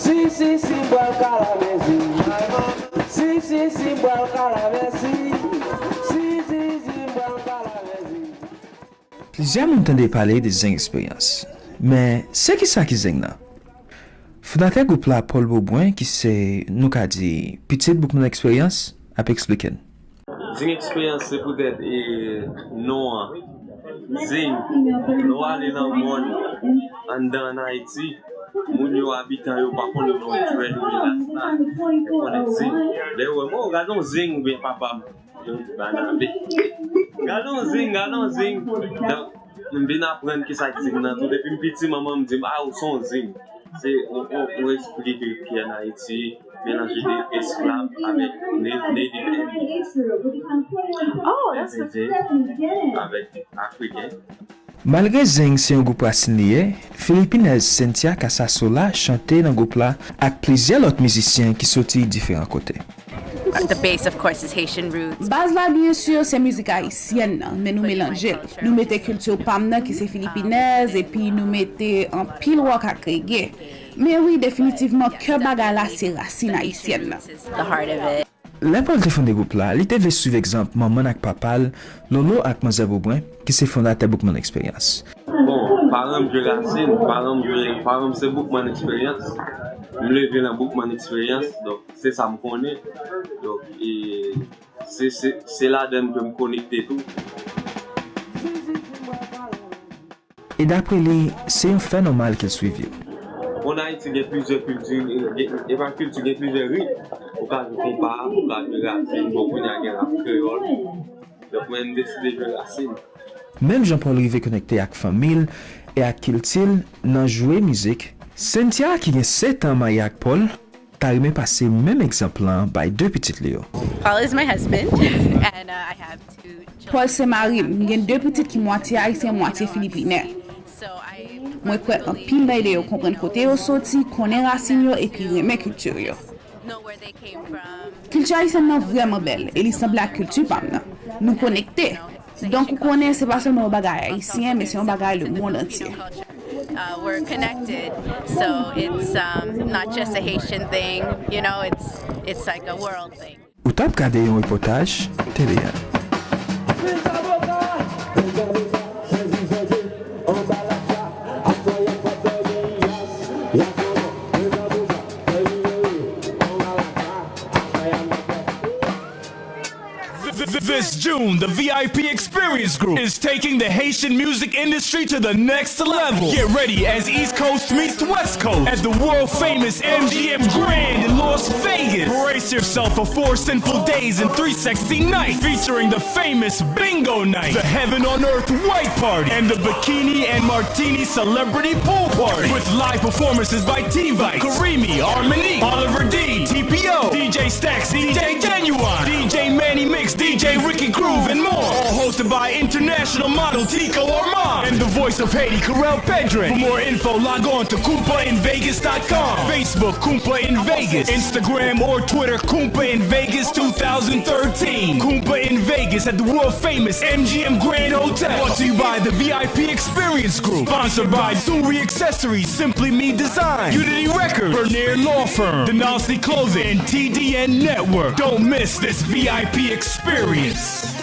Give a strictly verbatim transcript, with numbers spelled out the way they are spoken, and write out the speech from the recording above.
Si, si, si, m pral kalamè, si. Si, si, si, m pral kalamè, si. Si, si, si, m pral kalamè, si. Plizyè moun tande pale de Zeng Experience. Men, se kisa ki Zeng nan? Fondatè gwoup la, Paul Beaubrun, ki se, nou ka di, pitit Boukman Experience, ap eksplike n. Zing Experience se poutèt, e, non an. Zing, lè w ale nan mòn anndan ann Ayiti, moun yo, abitan yo pa konnen non dread oubyen rasta. Yo konnen zing. Lè yo wè mwen, "O, gade yon zing," oubyen papa m, yon banabe. "Gade yon zing, gade yon zing." Donk, m vin aprann kisa k zing nan tou. Depi m piti, manman m di m, "A, ou se yon zing." Se, on, on, on espri ki, ki ann Ayiti, melanje de esklav avèk ne-, Native Indian. Oh, that's the Endyen avèk Afriken. Malgre Zeng se yon gwoup rasin li ye, Filipinèz Cynthia Casasola chante nan gwoup la ak plizyè lòt mizisyen ki soti diferan kote. The base, of course, is Haitian roots. Baz la, byen si, se mizik ayisyèn nan, men nou melanje l. Nou mete kilti pa m nan, ki se filipinèz, epi nou mete anpil wòk ak rege. Men wi, definitivman, kè bagay la, se rasin ayisyèn nan. The heart of it. Lè Paul te fonde gwoup la, li te vle swiv egzanp manman l ak papa l, Lolo ak Manzè Beaubrun, ki se fondatè Boukman Experience. Bon, paran m jwe rasin, paran m jwe, paran m se Boukman Experience. M leve nan Boukman Experience, donk se sa m konnen. Donk, e, se, se, se ladan l ke m konekte tou. E dapre li, se yon fè nòmal ke l swiv yo. Ann Ayiti gen plizyè kilti, gen, e pa kilti, gen plizyè rit. Ou ka jwe konpa, ou ka jwe rasin, bon, kounye a gen rap kreyòl. Donk, mwen, m deside jwe rasin. Menm jan Paul rive konekte ak fanmi l e ak kilti l nan jwe mizik, Cynthia, ki gen sèt an marye ak Paul, ta renmen pase menm egzanp lan bay de pitit li yo. Paul is my husband, and, uh, I have two children. Paul se mari m. M gen de pitit ki mwatye ayisyen, mwatye filipinè. So I Mwen kwè anpil nan ede yo konprann kote yo soti, konnen rasin yo, epi renmen kilti yo. Know where they came from. Kilti ayisyèn nan vrèman bèl, e li sanble ak kilti pa m nan. Nou konekte. Donk, ou konnen, se pa sèlman yon bagay ayisyen, men se yon bagay lemonn antye. Uh, we're connected, so it's, um, not just a Haitian thing, you know, it's, it's like a world thing. Ou t ap gade yon repòtaj tele a. Th- th- This June, the V I P Experience Group is taking the Haitian music industry to the next level. Get ready as East Coast meets West Coast at the world famous M G M Grand in Las Vegas. Brace yourself for four sinful days and three sexy nights, featuring the famous Bingo Night, the Heaven on Earth White Party, and the Bikini and Martini Celebrity Pool Party, with live performances by T-Vice, Karimi, Armani, Oliver D, T P O, D J Stacks, D J Genuine, D J Manny Mix, D J Ricky Groove, and more. All hosted by international model Tico Armand and the voice of Haiti, Carel Pedre. For more info, log on to Kumpa in Vegas dot com. Facebook, Kumpa in Vegas. Instagram or Twitter, Kumpa in Vegas two thousand thirteen. Kumpa in Vegas at the world famous M G M Grand Hotel. Brought to you by the V I P Experience Group. Sponsored by Suri Accessories, Simply Me Design, Unity Records, Bernier Law Firm, Denalcy Clothing, and T D N Network. Don't miss this V I P experience.